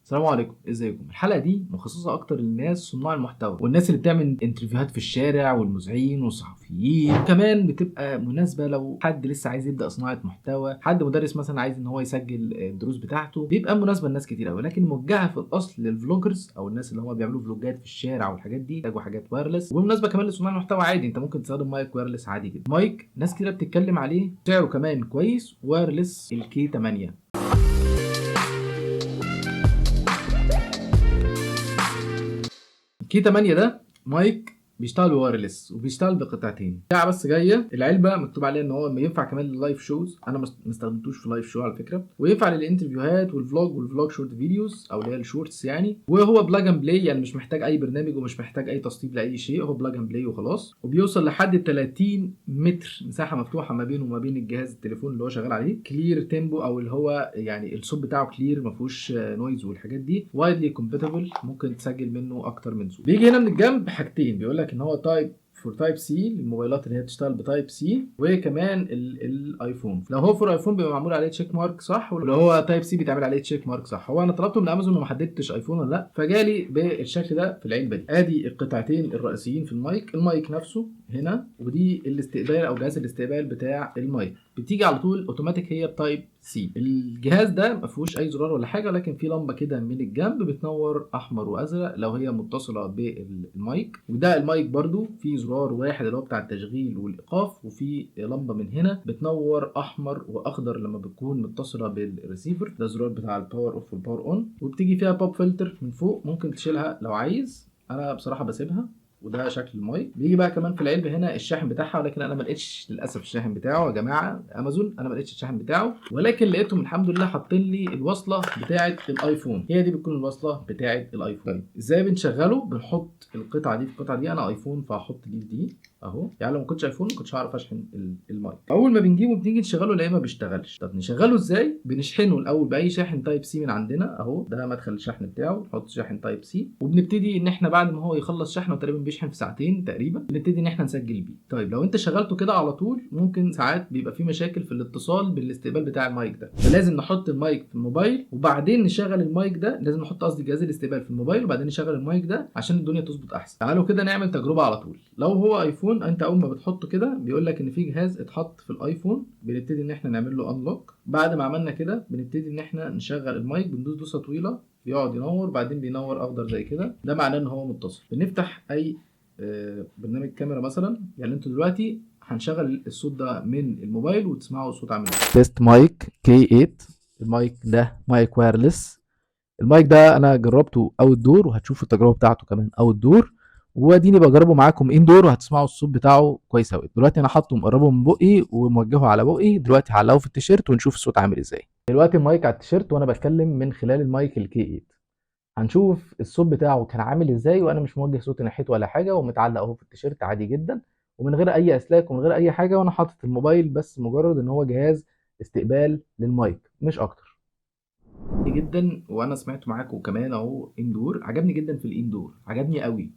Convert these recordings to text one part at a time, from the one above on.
السلام عليكم، ازيكم؟ الحلقة دي مخصصة اكتر للناس صناع المحتوى والناس اللي بتعمل interview هات في الشارع والمذيعين والصحفيين. كمان بتبقى مناسبة لو حد لسه عايز يبدا صناعة محتوى، حد مدرس مثلا عايز ان هو يسجل الدروس بتاعته، بيبقى مناسبة لناس كتير قوي. لكن موجهة في الاصل لل vloggers او الناس اللي هم بيعملوا vlog ات في الشارع والحاجات دي، يحتاجوا حاجات wireless. وبالمناسبة كمان لصناع المحتوى عادي، انت ممكن تستخدم mic wireless عادي جدا. مايك ناس كتير بتتكلم عليه، سعره كمان كويس، wireless ال K 8. K 8 ده مايك بيشتغل wireless وبيشتغل بقطعتين. ساعة بس جاية العلبة مكتوب عليها ان هو ينفع كمان لل live shows، انا ما استخدمتوش في live show على فكرة، وينفع لل interview هات وال vlog وال vlog short videos او اللي هي ال shorts يعني. وهو plug and play، يعني مش محتاج اي برنامج ومش محتاج اي تسطيب لاي شيء، هو plug and play وخلاص. وبيوصل لحد 30 متر مساحة مفتوحة ما بينه وما بين الجهاز التليفون اللي هو شغال عليه. clear timbre او اللي هو يعني الصوت بتاعه clear ما فيهوش noise والحاجات دي. widely compatible، ممكن تسجل منه اكتر من صوت. بيجي هنا من الجنب حاجتين، بيقول لك ان هو type for type C للموبايلات اللي هي بتشتغل ب type C، وكمان الايفون. لو هو for iPhone بيبقى معمول عليه check mark صح، ولو هو type C بيتعمل عليه check mark صح. هو انا طلبته من امازون وما حددتش ايفون ولا لا، فجالي بالشكل ده في العلبة دي. ادي القطعتين الرئيسيين في المايك، المايك نفسه هنا، ودي الاستقبال او جهاز الاستقبال بتاع المايك. بتيجي على طول اوتوماتيك هي ب type C. الجهاز ده ما فيهوش اي زرار ولا حاجة، لكن في لمبة كده من الجنب بتنور احمر وازرق لو هي متصلة بالمايك. وده المايك برده في زرار واحد اللي هو بتاع التشغيل والايقاف، وفي لمبة من هنا بتنور احمر واخضر لما بتكون متصلة بالريسيفر. ده زرار بتاع ال power off وال power on. وبتيجي فيها pop filter من فوق، ممكن تشيلها لو عايز، انا بصراحة بسيبها. وده شكل المايك. بيجي بقى كمان في العلبة هنا الشاحن بتاعها، ولكن انا ما لقيتش للاسف الشاحن بتاعه يا جماعة امازون، انا ما لقيتش الشاحن بتاعه، ولكن لقيتهم الحمد لله حاطين لي الوصلة بتاعه الايفون. هي دي بتكون الوصلة بتاعه الايفون. طيب ازاي بنشغله؟ بنحط القطعة دي في القطعة دي. انا ايفون فهحط دي في دي اهو، يعني لو ما كنتش ايفون ما كنتش هعرف اشحن المايك. اول ما بنجيبه بنيجي نشغله نلاقيه ما بيشتغلش. طب نشغله ازاي؟ بنشحنه الاول باي شاحن type C من عندنا اهو، ده مدخل الشحن بتاعه، نحط شاحن type C، وبنبتدي ان احنا بعد ما هو يخلص شحنه تقريبا بيشحن في ساعتين تقريبا، بنبتدي ان احنا نسجل بيه. طيب لو انت شغلته كده على طول ممكن ساعات بيبقى في مشاكل في الاتصال بالاستقبال بتاع المايك ده، فلازم نحط المايك في الموبايل وبعدين نشغل المايك ده، لازم نحط قصدي جهاز الاستقبال في الموبايل وبعدين نشغل المايك ده عشان الدنيا تظبط احسن. تعالوا كده نعمل تجربه على طول. لو هو ايفون، انت اول ما بتحطه كده بيقول لك ان في جهاز اتحط في الايفون، بنبتدي ان احنا نعمل له unlock. بعد ما عملنا كده بنبتدي ان احنا نشغل المايك، بندوس دوسة طويلة بيقعد ينور، بعدين بينور اخضر زي كده، ده معناه ان هو متصل. بنفتح اي برنامج كاميرا مثلا، يعني انتوا دلوقتي هنشغل الصوت ده من الموبايل وتسمعوا الصوت عامل ازاي. test mic K 8، المايك ده mic wireless. المايك ده انا جربته outdoor وهتشوفوا التجربة بتاعته كمان outdoor، واديني بجربه معاكم indoor وهتسمعوا الصوت بتاعه كويس قوي. دلوقتي انا حاطه مقربة من بقي وموجهه على بقي، دلوقتي هعلقه في التيشيرت ونشوف الصوت عامل ازاي. دلوقتي المايك على التيشيرت وانا بتكلم من خلال المايك ال K 8، هنشوف الصوت بتاعه كان عامل ازاي وانا مش موجه صوتي ناحيته ولا حاجة، ومتعلق اهو في التيشيرت عادي جدا ومن غير اي اسلاك ومن غير اي حاجة، وانا حاطط الموبايل بس مجرد ان هو جهاز استقبال للمايك مش اكتر. جدا وانا سمعته معاكم كمان اهو indoor، عجبني جدا في ال indoor، عجبني قوي.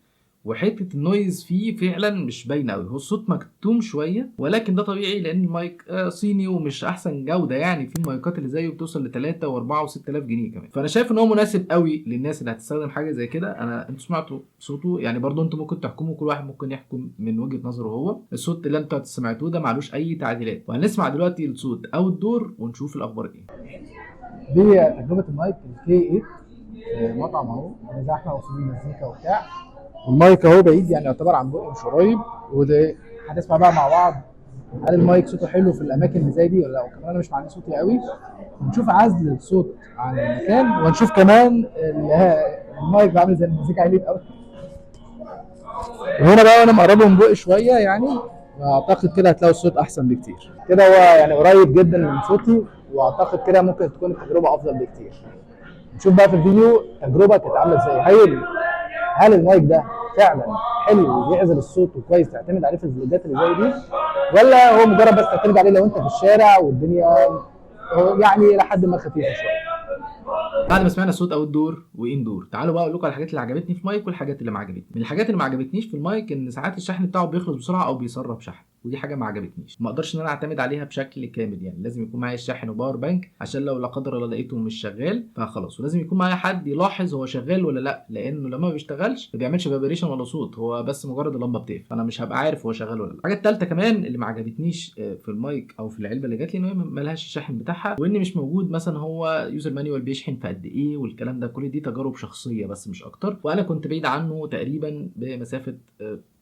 وحتة ال noise فيه فعلا مش باينة قوي، هو الصوت مكتوم شوية، ولكن ده طبيعي لان المايك صيني ومش احسن جوده، يعني في المايكات اللي زيه بتوصل ل 3 و4 و6000 جنيه كمان. فانا شايف ان هو مناسب قوي للناس اللي هتستخدم حاجة زي كده. انا انتوا سمعتوا صوته يعني، برضو انتوا ممكن تحكموا، كل واحد ممكن يحكم من وجهه نظره هو. الصوت اللي انتوا سمعتوه ده معلوش اي تعديلات، وهنسمع دلوقتي الصوت outdoor ونشوف الاخبار ايه. دي تجربه المايك ال K 8، مطعم اهو زحمة وفي مزيكا وبتاع، والمايك اهو بعيد يعني يعتبر عن بقي مش قريب، وده هنسمع بقى مع بعض هل المايك صوته حلو في الاماكن اللي زي دي ولا لا. وكمان انا مش معلي صوتي قوي، ونشوف عزل الصوت عن المكان، ونشوف كمان المايك عامل زي المزيكا عالية قوي. وهنا بقى وانا مقربة من بقي شوية يعني، واعتقد كده هتلاقوا الصوت احسن بكتير. كده هو يعني قريب جدا من صوتي، واعتقد كده ممكن تكون التجربة افضل بكتير. نشوف بقى في الفيديو التجربة كانت عامله ازاي. هل المايك ده فعلا حلو وبيعزل الصوت وكويس تعتمد عليه في ال vlog ات اللي زي دي، ولا هو مجرد بس تعتمد عليه لو انت في الشارع والدنيا يعني لحد ما خفيفة شوية. بعد ما سمعنا صوت outdoor و indoor، تعالوا بقى اقول لكم على الحاجات اللي عجبتني في مايك والحاجات اللي ما عجبتني. من الحاجات اللي ما عجبتنيش في المايك ان ساعات الشحن بتاعه بيخلص بسرعة او بيسرب شحن. ودي حاجة ما عجبتنيش. ما اقدرش ان انا اعتمد عليها بشكل كامل، يعني لازم يكون معايا الشاحن و power bank عشان لو لا قدر الله لقيته مش شغال فخلاص، ولازم يكون معايا حد يلاحظ هو شغال ولا لا، لانه لما ما بيشتغلش ما بيعملش vibration ولا صوت، هو بس مجرد اللمبة بتقفل، فانا مش هبقى عارف هو شغال ولا لا. الحاجة الثالثة كمان اللي ما عجبتنيش في المايك او في العلبة اللي جات لي، ان هي مالهاش الشاحن بتاعها، وان مش موجود مثلا هو user manual بيشحن في قد ايه والكلام ده. كل دي تجارب شخصية بس مش اكتر، وانا كنت بعيد عنه تقريبا بمسافه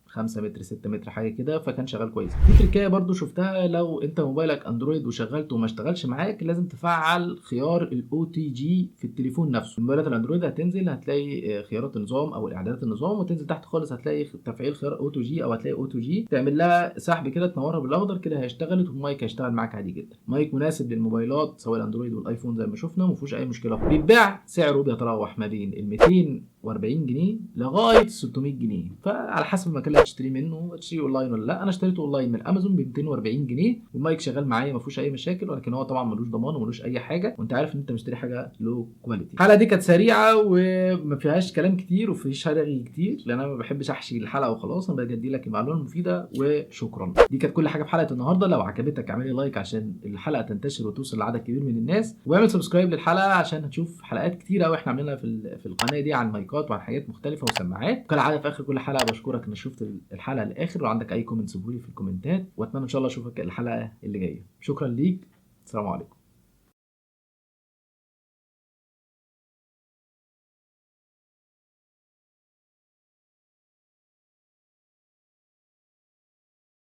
5 متر 6 متر حاجة كده، فكان شغال كويس. في تركايه برضو شفتها، لو انت موبايلك اندرويد وشغلته وما اشتغلش معاك لازم تفعل خيار ال OTG في التليفون نفسه. الموبايلات الاندرويد هتنزل هتلاقي خيارات النظام او الاعدادات النظام، وتنزل تحت خالص هتلاقي تفعيل خيار OTG او هتلاقي OTG، تعمل لها سحب كده تنورها بالاخضر كده هيشتغلت، والمايك هيشتغل معاك عادي جدا. مايك مناسب للموبايلات سواء الاندرويد والايفون زي ما شفنا، وما فيهوش اي مشكلة. بيتباع سعره بيتراوح ما بين ال 240 جنيه لغاية 600 جنيه، فعلى حسب المكان اللي هتشتري منه، هتشتري اونلاين ولا لا. انا اشتريته اونلاين من امازون ب 240 جنيه، والمايك شغال معايا ما فيهوش اي مشاكل، ولكن هو طبعا ملوش ضمان وملوش اي حاجة، وانت عارف ان انت مشتري حاجة low quality. الحلقة دي كانت سريعة وما فيهاش كلام كتير وفيش رغي كتير، لان انا ما بحبش احشي الحلقة وخلاص، انا بدي لك المعلومة المفيدة وشكرا. دي كانت كل حاجة في حلقة النهارده. لو عجبتك اعمل لي like عشان الحلقة تنتشر وتوصل لعدد كبير من الناس، واعمل subscribe للحلقة عشان هتشوف حلقات كتير قوي احنا عاملينها في القناة دي عن مايكات وعن حاجات مختلفة وسماعات. وكالعادة في اخر كل حلقة بشكرك انك شفت الحلقة للاخر، ولو عندك اي comment سيبهولي في الكومنتات، واتمنى ان شاء الله اشوفك الحلقة اللي جاية. شكرا ليك، السلام عليكم.